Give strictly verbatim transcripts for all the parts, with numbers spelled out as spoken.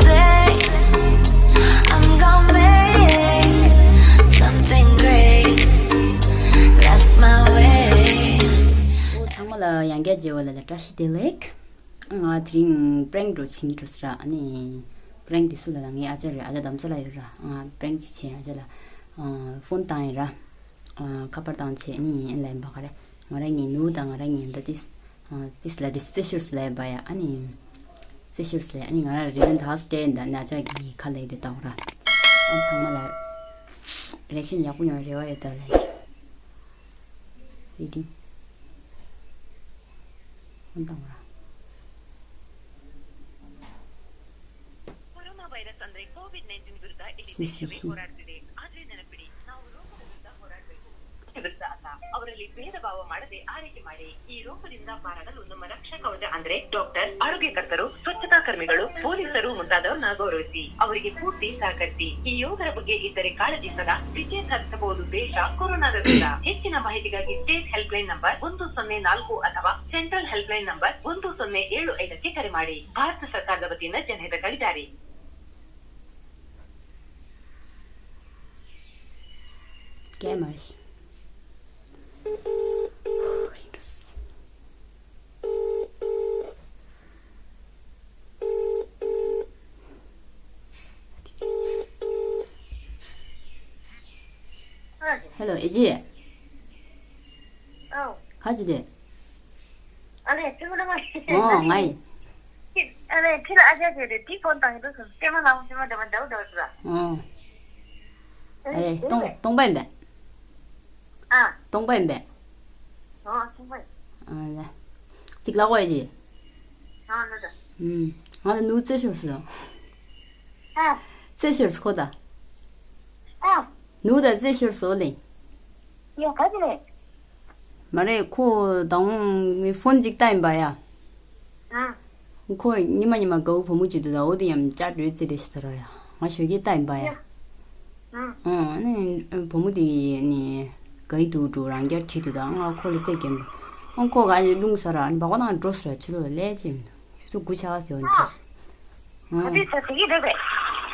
day. I'm gonna make something great. That's my way. ཨོ་ཚང་མ་ལ་ཡང་བསྐྱར་མཇལ་བ་ལ་ལ་བཀྲ་ཤིས་བདེ་ལེགས། ང་དེ་རིང་པྲེང་འགྲོ་བྱེད་ཀྱི་འགྲོ་ཟེར་ར། ཨ་ནི་པྲེང་དེ་སུ་ལ་ལ་ངའི་ཨ་ཅག་རེད། ཨ་ཅག་དམ་ཚ་ལ་ཡོད་ར། ང་པྲེང་ཅིག་བྱས། ཨ་ཅག་ལ་ཨ་ཕོན་བཏང་ཡིན་ར། ཨ་ཁ་པར་བཏང་བྱས་ཨ་ནི་ཨེ་ལ་ཡིན་པ་ག་རེ། ང་རང་གཉིས་ནུ་དང་ང་རང་གཉིས་འདི་ཏིས་ཨ་ཏིས་ལ་ཏིས་སེ་ཤོར་སི་ལ་ཡིན་པ་ཡ། ཨ་ནི་སེ་ཤོར་སི་ལ་ཨ་ནི་ང་རང་རི་ལན་ཐ་སི་ཏེ་འདི་ནི་ཨ་ཅག་གི་ཁ་ལ་ཡི་དེ་བཏང་ར། ཨ་ཚང་མ་ལ་རེག་ཤན་ཡག་པོ་ཡོང་རེ་བ་ཡོད་ད་ལ་ཡ། རེ་ཏིང་། ཨ་བཏང་ར། सी सी सी। ಅವರಲ್ಲಿ ಭೇದ ಭಾವ ಮಾಡದೆ ಆರೈಕೆ ಮಾಡಿ. ಈ ರೋಗದಿಂದ ಪಾರಾಗಲು ನಮ್ಮ ರಕ್ಷಾ ಕವಚ ಅಂದ್ರೆ ಡಾಕ್ಟರ್, ಆರೋಗ್ಯಕರ್ತರು, ಸ್ವಚ್ಛತಾ ಕರ್ಮಿಗಳು, ಪೊಲೀಸರು ಮುಂತಾದವ್ರನ್ನ ಗೌರವಿಸಿ, ಅವರಿಗೆ ಪೂರ್ತಿ ಸಹಕರಿಸಿ. ಈ ಯೋಧರ ಬಗ್ಗೆ ಇದ್ದರೆ ಕಾಳಜಿ ಸದಾ ವಿಜಯ ಸಾಧಿಸಬಹುದು ದೇಶ ಕೊರೋನಾದ ವಿರುದ್ಧ. ಹೆಚ್ಚಿನ ಮಾಹಿತಿಗಾಗಿ ಸ್ಟೇಟ್ ಹೆಲ್ಪ್‌ಲೈನ್ ನಂಬರ್ ಒಂದು ಸೊನ್ನೆ ನಾಲ್ಕು ಅಥವಾ ಸೆಂಟ್ರಲ್ ಹೆಲ್ಪ್‌ಲೈನ್ ನಂಬರ್ ಒಂದು ಸೊನ್ನೆ ಏಳು ಐದಕ್ಕೆ ಕರೆ ಮಾಡಿ. ಭಾರತ ಸರ್ಕಾರದ ವತಿಯಿಂದ ಜನಹಿತಕ್ಕಾಗಿ ಜಾರಿ. Gamers. Hello, ཨེ་ཅེ། ཨོ། ག་ཅི་དེ། ཨ་ལེ་ཅི་མ་ན་མ། ཨོ་ང་ཡིན། ཨ་ལེ་ཁྱི་ལ་ཨ་ཅག་ཅེ་རེད། དེ་ཕོན་བཏང་གི་འདུག་སེམས་མ་ལངས་སེམས་མ་འདྲ་མ་འདྲ་འདྲ་འདྲ། ཨོ། ཨ་ལེ་སྟོང་སྟོང་པ་ཡིན་པས། ཨ། སྟོང་པ་ཡིན་པས། ཨོ་སྟོང་པ་ཡིན། ཨ་ལེ། ཅིག་ལག་པ་ཡོད་ཅི། ཨ་ལེ་ད། ཨུམ། ང་ལ་ནུ་རྩེ་ཤོར་སོང་། ཨ། རྩེ་ཤོར་སོང་ཁོ་ད། ཨ། ནུ་ད་རྩེ་ཤོར་སོང་ལེ། ཡ་ག་ཅི་ལེ། མ་རེད། ཁོ་དང་ངའི་ཕོན་ཅིག་བལྟ་ཡིན་པ་ཡ། ཨ། ཁོ་ཉི་མ་ཉི་མ་དགའ་བོ་བུ་མོ་ཅིག་འདུག་ད། འོ་དེ་ཡང་ཅག་འགྲོས་རྩེ་དེ་ཞིག་ད་ར་ཡ། ང་ཞོགས་ཀས་བལྟ་ཡིན་པ་ཡ། ཡ། ཨ། ཨ་ནི་བུ་མོ་དེ་ནི་དགའ་ཡི་འདུག་འགྲོ་རང་རྒྱལ་ཁྲིད་འདུག་ད། ང་ཁོ་ལ་རྩེ་རྒན་པ། ཨ་ཁོ་ག་ཡི་རླུང་ས་ར་ཨ་ནི་སྦག་སྦག་ནང་འགྲོ་ས་ར། ཕྱི་ལོགས་ལ་ལས་ཅི་མི་འདུག་ཆུ་ཚོད་དགུ་ཆགས་ཟེར་བ་ནི་འགྲོ་ས། ཨ། ག་དུས་ཚོད་དེ་གི་རེད་པས།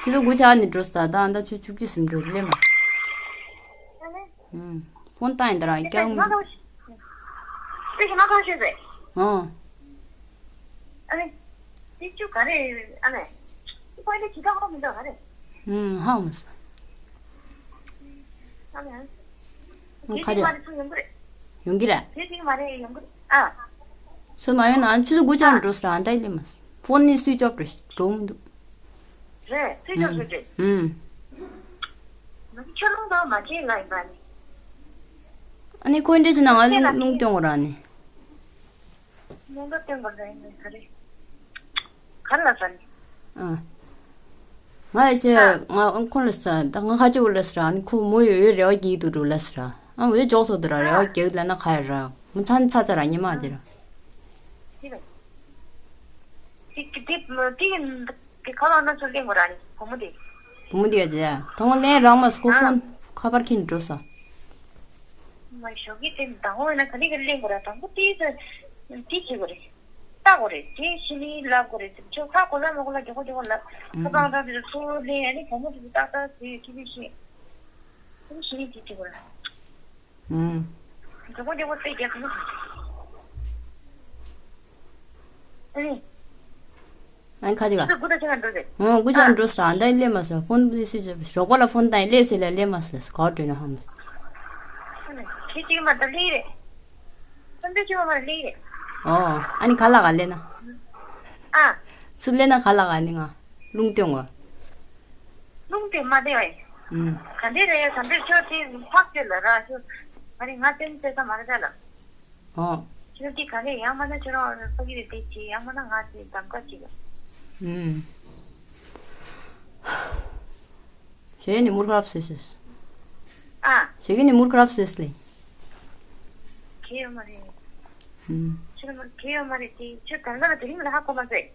ཕྱི་ལོགས་དགུ་ཆགས་ནི་འགྲོ་ས་ད། ད་ད་ཆུ་ཚོད་བཅུ་གཅིག་ཙམ་འགྲོ་ལས་མ། ཨ་ནི། ཨུམ། ཕོན་བཏང་ཡིན་ད་ར་ཀྱང་། ཨེ་ཤི་མ་གང་ཤེས་ཟེར། ཨོ། ཨ་ནི། དེ་ཆུ་ག་རེ་ཨ་ནི། དཔལ་ལྡན་ཇི་ལྟར་ཧ་མི་འདུག་ག་རེ། ཨུམ། ཧ་མ་སོང་། ཨ་ནི། ཨུམ། ཁ་ཆེ། མ་རེད་ཚུར་ཡོང་གི་རེད། ཡོང་གི་རེད། དེ་ཅིག་མ་རེད་ཡོང་གི་རེད། ཨ། ཚུར་མ་ཡོང་ན་ཨ་ཆུ་ཚོད་དགུ་ཆགས་ཨ། འགྲོ་ས་ར་ཨ་ད་ལས་མ་སོང་། ཕོན་ནི་སུའི་ཅོབ་རེད། འགྲོ་མི་འདུག་རེད། ཚིག་ཐག་ཆོད་རེད། ཨུམ། ང་ཚོ་ཆུ་རླུང་དང་མ་བྱེད་ལ་ཡིན་པ་ནི། ཨ་ནི་ཁོས་འདྲི་ཟེར་ན་ང་ལ་རླུང་རླུང་སྟོན་དགོས་ར་ནི། རླུང་དང་སྟོན་དགོས་ར་ཡིན་ནི་ག་རེ། ག་ལ་ཟ་ནི། ཨ། ང་ཡི་ཚེ་ཨ། ང་ཁོ་ལ་ཟ་ད་ང་ཁ་ཅིག་ལ་ཟ་ར་ནི་ཁོ་མོ་ཡོད་ཡོད་རེ་བ་རྒྱག་གི་འདུག་འགྲོ་ལ་ཟ་ར། ཨ་འོས་འཇོག་སོ་འདི་ར་རེ་བ་ཨ། རྒྱག་ལ་ན་ཁ་ཡ་ར་མོ་ཚ་ནི་ཚ་ཚ་ར་ཉི་མ་འདི་ར། ཨ། དེ་དེ་དེ་དེ་ཡིན། དེ་ཁ་ལག་སྣ་ཚོགས་ལེན་དགོས་ར་ནི་བུ་མོ་དེ། བུ་མོ་དེ་ག་ཅི་ཡ། དང་པོ་ལེན་རག་མ་སོང་། ཨ། ཕོན་ཁ་པར་ཁྱེར་འགྲོ་ས། མ་ཞོགས་ཀྱི་དེ་དང་པོ་ཡིན་ན་ག་ལེ་ག་ལེ་ལེན་དགོས་ར། དང་པོ་དེ་ཚོ་དེ་བྱེད་དགོས་རེད། ལྟ་དགོས་རེད། དེ་ཤི་ནི་ལབ་དགོས་རེད། ཁྱོད་ཁ་གོ་ལ་མ་གོ་ལ་མགྱོགས་པོ་མགྱོགས་པོ་ལབ། ཁ་པར་དང་དེ་ཚོ་ལེན་ཡ་ནི་བུ་མོ་དེ་ཚོ་ཏག་ཏག་དེ་ཁྱི་ཁྱི་ཤི། དེ་ཤི་ནི་དེ་བྱེད་དགོས་ར། ཨུམ། མགྱོགས་པོ་མགྱོགས་པོ་རྩེ་རྒྱག་གི་ཨ་ནི། ཨ་ནི་ཁ་ཅིག་ལ། ཚོད་དགུ་དང་ཕྱེད་ཀ་འགྲོ་ཟེར། ཨོ་དགུ་ཆ་ཨ། འགྲོ་ཟེར། ཨ་ད་སླེབས་མ་ཟེར། ཕོན་པུ་ལི་སུས་བྱས་ཞོགས་པ་ལ་ཕོན་བཏང་སླེབས་ཟེར་ལ་སླེབས་མ་ཟེར། ག་བ་འགྲོ་ན་ཧམ། ཨ་ནི་ཁྱི་གཅིག་མ་ད་སླེབས་རེད། ཕོན་པུ་ལི་གཅིག་མ་མ་སླེབས་རེད། ཨོ་ཨ་ནི་ག་ལ་ག་སླེབས་ན། ཨ། ཚུར་སླེབས་ན་ག་ལ་ག་ནི་ང་། རླུང་སྟོན་གོ། རླུང་སྟོན་མ་བདེ་བས། ཨུམ། ག་འདྲས་རེད་ག་འདྲས་ཁྱོད་དེ་ཕག་ཅེ་ལ་ར་ཁྱོད། ང་རེ་ང་བཙན་བཙན་ས་མ་རེད་ད་ལ། ཨོ། ཁྱོད་དེ་ག་འདྲས་ཡང་མ་ན་ཁྱོད་རང་ཕ་གི་རེད་དེ་ཅི་ཡང་མ་ན་ང་དེ་གདམ་ཀ་ཅིག་ལ། ཨུམ། ཞེ་ནི་མུར་ཁ་རབ་སོས་སོས། ཨ། ཞེ་གི་ནི་མུར་ཁ་རབ་སོས་ལེ། ཁྱེད་ཡོད་མ་རེད། ཨུམ། ཁྱོད་མ་ཁྱེད་ཡོད་མ་རེད་དེ་ཁྱོད་གང་ག་ལ་དེ་རིང་ལ་ཧ་གོ་མ་ཟེར།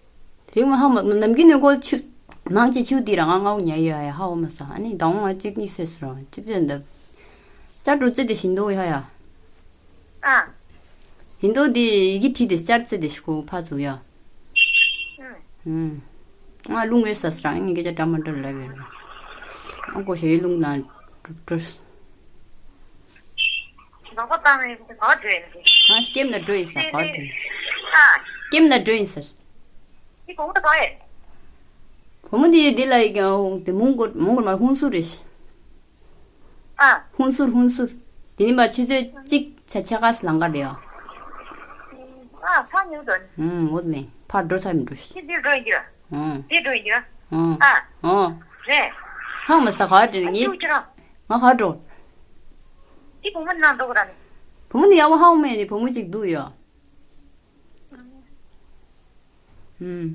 རིང་མ་ཧ་མ་ནམ་རྒྱུན་ནས་ཀོ་ཆུ། མང་ཆེ་ཆུ་དེ་རང་ང་ང་ཉ་ཡོད་ཡ་ཧ་འོ་མ་ས། ཨ་ནི་དང་ང་གཅིག་གཉིས་སེ་སུ་རང་གཅིག་ཚོད་འདབ། ཅར་འགྲོ་རྩེ་དེ་བཞིན་དུ་ཡ་ཡ། ཨ། བཞིན་དུ་དེ་ཡི་གེ་བྲིས་དེ་ཅར་རྩེ་དེ་ཤི་ཁོ་ཕ་ཚུ་ཡ། ཨུམ། ང་རླུང་ཡོད་ས་སི་རང་ངས་སྐད་ཆ་འདྲ་མ་འདྲ་ལབ་ཡོད་རེད། ཨ་ཀོ་ཞོ་ཡི་རླུང་ན་འགྲོ་འགྲོ། ནག་པོ་བཏང་ནས་ག་བ་འགྲོ་ཡིན་ཟེར། ང་ཀེམ་ལ་འགྲོ་ཡིན་ཟེར་ག་བ་འགྲོ་ཡིན། ཨ། ཀེམ་ལ་འགྲོ་ཡིན་ཟེར། འདི་གོང་དུ་ག་ཡེ། བུ་མོ་འདི་འདི་ལ་ཡི་ག་འོང་དེ་མོང་གོ་མོང་གོ་མ་ཧུན་སུར་རེད། ཨ། ཧུན་སུར་ཧུན་སུར། དེ་ནི་མ་ཆུ་ཚོད་གཅིག་ཆ་ཆ་ག་སི་ལང་ག་རེད་ཨ། ཨ་ཕ་ཉུ་དོན། ཧུན་འོད་མེ་ཕ་འགྲོ་ས་མི་འགྲོ་ཤི། ཁྱི་འདི་འགྲོ་ཡིན་གྱི་ར། ཨང་། དེ་འགྲོ་ཡིན་གྱི་ར། ཨང་། ཨ། ཨང་། རེད། ཧང་མ་ས་ག་དྲི་ངེས། ཁྱི་ར། ང་ག་འགྲོ། དེ་བུ་མོ་ནང་འགྲོ་གི་ར་ནི། བུ་མོ་ནི་ཡག་པོ་ཧང་མེད་ནི་བུ་མོ་གཅིག་འདུག་ཡོད། ཨང་། ཨུམ།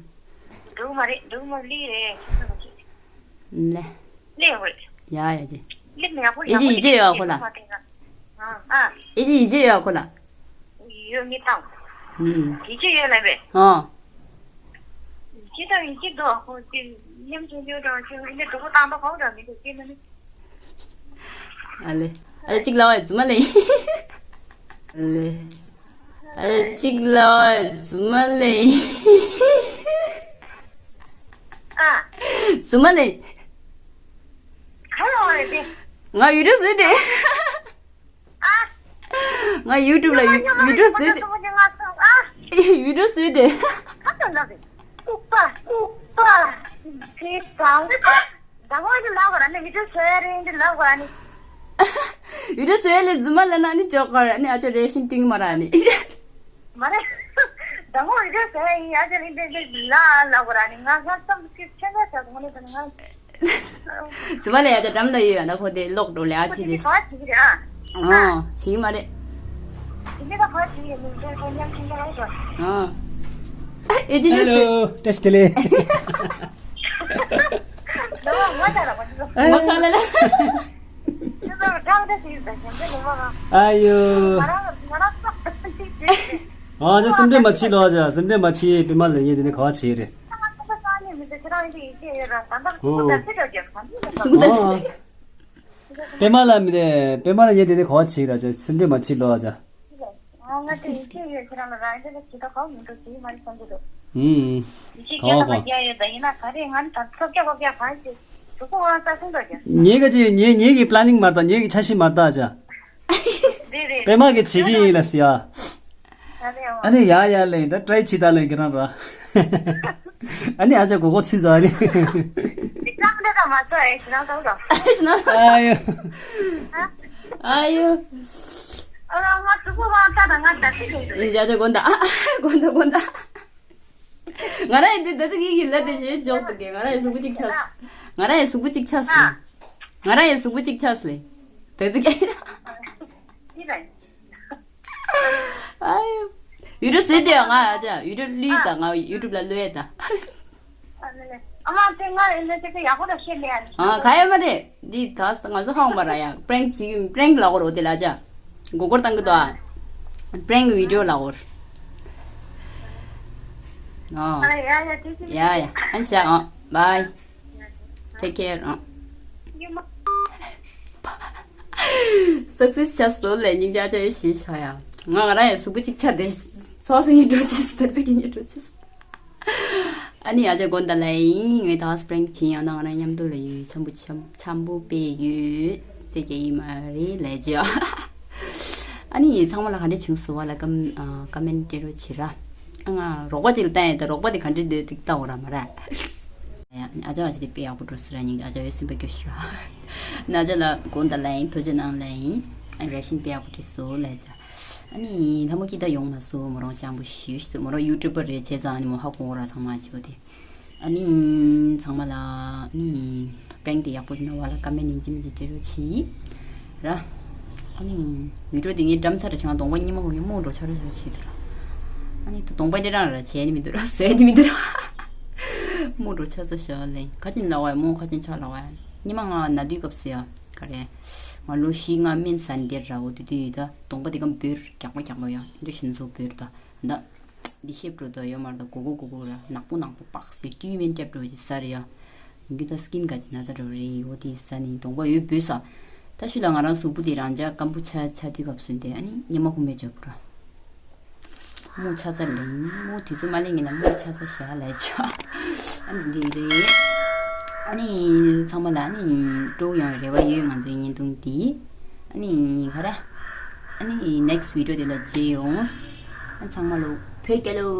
འགྲོ་གི་མ་རེད་འགྲོ་གི་མ་ལི་རེད། ལེ། ལེ་ཡོང་རེད། ཡ་ཡ་ཅི། ལེ་མེད་ཡག་པོ་ཡག་པོ་ཡིད་ཆེས་ཡོད་ཁོ་ལ། ཨ། ཨེ་ཅི་ཡིད་ཆེས་ཡོད་ཁོ་ལ། ཡོད་མི་དང་། ཨུམ། ཡིད་ཆེས་ཡོད་ལ་བས། ཨ། ཡིད་ཆེས་དང་ཡིད་ཆེས་འདུག་ཁོ་ཅི་མཉམ་དུ་འཇོག་འགྲོ་ཅི་ཡིན་ནི་སྡུག་པོ་བཏང་པ་གང་འདྲ་མི་འདུག་ཅི་ན་ནི། ཨ་ལེ། ཨ་ལེ་གཅིག་ལ་བ་ཡི་རྫུན་མ་ལེ། ཨ་ལེ། ཨ་ལེ་གཅིག་ལ་བ་ཡི་རྫུན་མ་ལེ། ཨ། རྫུན་མ་ལེ། ག་ལ་བ་ཡི་དེ། ང་ཡུ་ཊུབ་བཟོས་ཏེ། ང་ཡུ་ཊུབ་ལ་ཡུ་ཊུབ་བཟོས་ཏེ། ཡུ་ཊུབ་བཟོས་ཏེ། ཡུ་ཊུབ་བཟོས་ལས་རྫུན་མ་ལབ་ན་ནི་ཅོག་གར་ནི་ཨ་ཅག་རེ་ཤིན་ཏིང་མ་ར་ནི། མ་རེད། ཟླ་ངོ་ཡི་གེ་ཟེར་ཡིན་ཡ་ཅེ་རིང་དེ་དེ་ལ་ལ་གོ་ར་ནི་ང་ང་བསམ་ཚིག་ཆེན་པོ་བྱ་དགོངས་ནི་དེ་ང་། ཟི་མ་ལ་ཡ་ཅེ་འགྲམ་ལ་ཡོད་ཡ་ན་ཁོ་དེ་ལོག་འགྲོ་ལེ་ཨ་ཆེ་དེ། ཁོ་དེ་ག་བ་བྱེད་ཀྱི་རེད་ཨ། ཨ་བྱེད་ཀྱི་མ་རེད། དེ་འདི་ལ་ག་བ་བྱེད་ཀྱི་མིན་དེ་ཁོ་མཉམ་ཁྱིམ་ཚང་རེད་ཨ། ཨེ་ཅི་ལི་སི། ཧེ་ལོ། བཀྲ་ཤིས་བདེ་ལེགས། ང་ཚ་ལ་ལ། ཨ་ཡོ། ཨ་ཅག་སེམས་ཁྲལ་མ་བྱེད་ལོ། ཨ་ཅག་སེམས་ཁྲལ་མ་བྱེད། པད་མ་ལ་ཡིན་དེ་ནི་ག་བ་བྱེད་རེད། ཨོ། པད་མ་ལ་མི་དེ་པད་མ་ལ་ཡིན་དེ་ནི་ག་བ་བྱེད་ར། ཨ་ཅག་སེམས་ཁྲལ་མ་བྱེད་ལོ། ཨ་ཅག་ཨ་ང་དེ་ཡིད་ཆེས་ཡོད་ཁྱེད་རང་ལ་རང་ཡིད་ཆེས་ཁྱེད་ད་གང་མི་འགྲོ་ཟེར་མ་རེད་བསམ་གྱི་འདུག་ཨུམ། ཡིད་ཆེས་ཁྱེད་ད་མ་རྒྱག་ཡོད་ད་ཡིན་ན་ག་རེ་ང་ནི་ད་ཚོགས་རྒྱག་པ་རྒྱག་གང་ཞིག་གཟུགས་པོ་དབང་རྩ་གསུམ་འགྲོ་རྒྱ། ངེད་ཀྱི་ངེད་ངེད་ཀྱི་པི་ལ་ནིང་མ་རེད་ད། ངེད་ཀྱི་འཆར་གཞི་མ་རེད་ད་ཨ་ཅག་རེད་རེད། པད་མ་གི་བྱེད་ཀྱི་ཡིན་ལ་ཟེར་ཡ། ཨ་ནི་ཡ་ཡ་ལེ་ད་ཀྲའི་བྱེད་ད་ལེ་ཁྱེད་རང་ར། ཨ་ནི་ཨ་ཅག་གོ་གོ་ཚུད་ཟ་ཨ་ནི། ཨ་ཡོ། ཨ་ཡོ། ཨ་ང་གཟུགས་པོ་དབང་རྩ་དང་ང་ད་ཅི་ཡིན་འདུག་ཨ་ཅག་དགོན་ད་དགོན་ད་དགོན་ད། ང་རང་ཡིན་དེ་ད་ཅི་ངེད་ཀྱི་ལ་དེ་ཞེས་འཇོག་འདུག་གས། ང་རང་ཡི་གཟུགས་པོ་གཅིག་ཆགས། ང་རང་ཡི་གཟུགས་པོ་གཅིག་ཆགས་ལེ། ང་རང་ཡི་གཟུགས་པོ་གཅིག་ཆགས་ལེ། ད་ཅི་གས། ཨ་ཡོ། ཡུ་ཊུབ་བཟོས་ཏེ་ང་ཨ་ཅག་ཡུ་ཊུབ་བླུགས་ད། ང་ཡུ་ཊུབ་ལ་བླུགས་ཡ་ད། ཨ་མ་དེ་ང་ཨེ་ནས་དེ་ཡག་པོ་ལ་བཤད་ལེ་ཨ་ནི། ཨ་ག་ཡ་མ་རེད། འདི་ད་ང་ཚོ་ཧང་མ་ར་ཡ་པྲེང་བྱེད་ཀྱི་པྲེང་ལ་འོར་འོ་དེ་ལ་ཨ་ཅག་མགོ་སྐོར་བཏང་གི་འདུག་ཨ། པྲེང་བི་ཌི་ཡོ་ལ་འོར། ཨ་ཡ་ཡ་དེ་ཡ་ཡ་ཨ་ནི་ཤ་ཨ་བའི། Take care. ཨ། སག་སེ་སི་ཆགས་སོང་ལེ། སྙིང་རྗེ་ཨ་ཅག་ཡོད་ཞེས་ཤ་ཡ། ང་ང་རང་ཡང་གཟུགས་པོ་གཅིག་ཆགས་ཏེ། ཚོགས་སུ་ཉིད་འགྲོ་ཆེས་སུ་ད་ཚིག་གི་ཉིད་འགྲོ་ཆེས་སུ། ཨ་ནི་ཨ་ཅག་དགོན་ད་ལ་ཡིན། ངས་ད་སི་པྲེང་བྱིན་ཡང་ན་ང་རང་མཉམ་དུ་ལ་ཡོད། འཆམ་པོ་འཆམ་འཆམ་པོ་དཔེ་ཡོད། ཟེར་གྱི་ཡིན་མ་རེད་ལས་བྱོས། ཨ་ནི་ཚང་མ་ལ་ག་འདྲ་བྱུང་སོང་བ་ལ་ཀམ་ཨ་ཀ་མེན་ཊི་སྤྲད་རོགས་བྱེད་ར། ཨ་ང་རོགས་པ་ཅིག་ལ་བཏང་ཡོད་ད། རོགས་པ་དེ་ག་འདྲ་འདོད་ཏིག་ལྟ་འོ་ར་མ་ར། ཨ་ཅག་ཨ་ཅག་དེ་དཔེ་ཡག་པོ་འགྲོ་སི་ར། སྙིང་ཨ་ཅག་ཡོད་སེམས་པ་སྐྱོ་ཤི་ར། ན་ཅག་ལ་དགོན་ད་ལ་ཡིན། ཐུགས་རྗེ་གནང་ལ་ཡིན། ཨ་རེ་ཤིན་དཔེ་ཡག་པོ་འགྲིག་སོང་ལ་ཅག་ཨ་ནི་ལྷ་མོ་སྐྱིད་ད་ཡོང་མ་སོང་། མོ་རང་སྤྱང་པོ་ཞུ་ཞུ། མོ་རང་ཡུ་ཊུབ་པར་རེད་བྱས་ཙང་ཨ་ནི་མོ་ཧ་གོ་ར་ཚང་མ་ཅིག་པོ་དེ། ཨ་ནི་ཚང་མ་ལ་ཨ་ནི་པྲེང་དེ་ཡག་པོ་ཡིན་ན་བ་ལ་ཀ་མེན་ཡིན་གཅིག་མིན་གཅིག་སྤྲད་རོགས་བྱེད་ར། ཨ་ནི་ཡུ་ཊུབ་དེ་ངའི་འགྲམ་ཚ་ར་བྱང་གདོང་པ་ཉི་མ་གོ་ཉི་མོ་འགྲོ་ཆ་ར་ཆ་ར་བྱེད་དུ་ར། ཨ་ནི་ད་གདོང་པ་འདྲེ་རང་ར་བྱས་ནི་མི་འདུག་ར། བཟོས་ནི་མི་འདུག་ར། མོ་འགྲོ་ཆ་ཚ་ཤ་ལེ། ཁ་ཅིན་ལ་བ་མོ་ཁ་ཅིན་ཆ་ལ་བ་ཉི་མ་ང་ན་དུས་སྐབས་སུ་ཡ་ག་རེ། ང་ལོ་བཞི་ལྔ་སྨིན་ས་འདིར་ར། འོ་དེ་དུས་ཡུ་ད་གདོང་པ་དེ་གམ་འབུར་རྒྱག་པ་རྒྱག་པ་ཡ་འདྲ་ཞིན་ཚོ་འབུར་ད། ད། འདི་ཤེབ་འགྲོ་དོ་ཡོད་མ་རེད་ད། གོ་གོ་གོ་གོ་ར་ནག་པོ་ནག་པོ་པགས་སེ་ཊི་ཊི་མེན་ཊེབ་འགྲོ་ཅི་ས་རེད་ཡ། ཡིན་གྱི་ད་སི་ཀིན་ག་ཅི་ན་ཚ་འགྲོ་རེད། འོ་དེ་ས་ནི་གདོང་པ་ཡོད་བུད་ས། ད་ཤུ་ལ་ང་རང་གཟུགས་པོ་དེ་རང་ཅག་སྐམ་པོ་ཆ་ཆ་དུས་སྐབས་སུ་འདི་ཨ་ནི་ཉི་མ་ཁུ་མེ་འཇོབ་ར། མོ་ཆ་ཚ་ལེན་མོ་དུས་ཚོད་མ་ལེན་གྱི་ན་མོ་ཆ་ཚ་ཞག་ལས་ཆ། ཨ་ འདི་རེད། ཨ་ནི་ཚང་མ་ལ་ཨ་ནི་སྤྲོ་ཡོང་རེ་བ་ཡོད། ང་ཚོའི་བརྙན་ཐུང་འདི་ཨ་ནི་ག་རེ། ཨ་ནི་next video དེ་ལ་མཇལ་ཡོང་། ཨ་ཚང་མ་ལ་བོད་རྒྱལ་ལོ།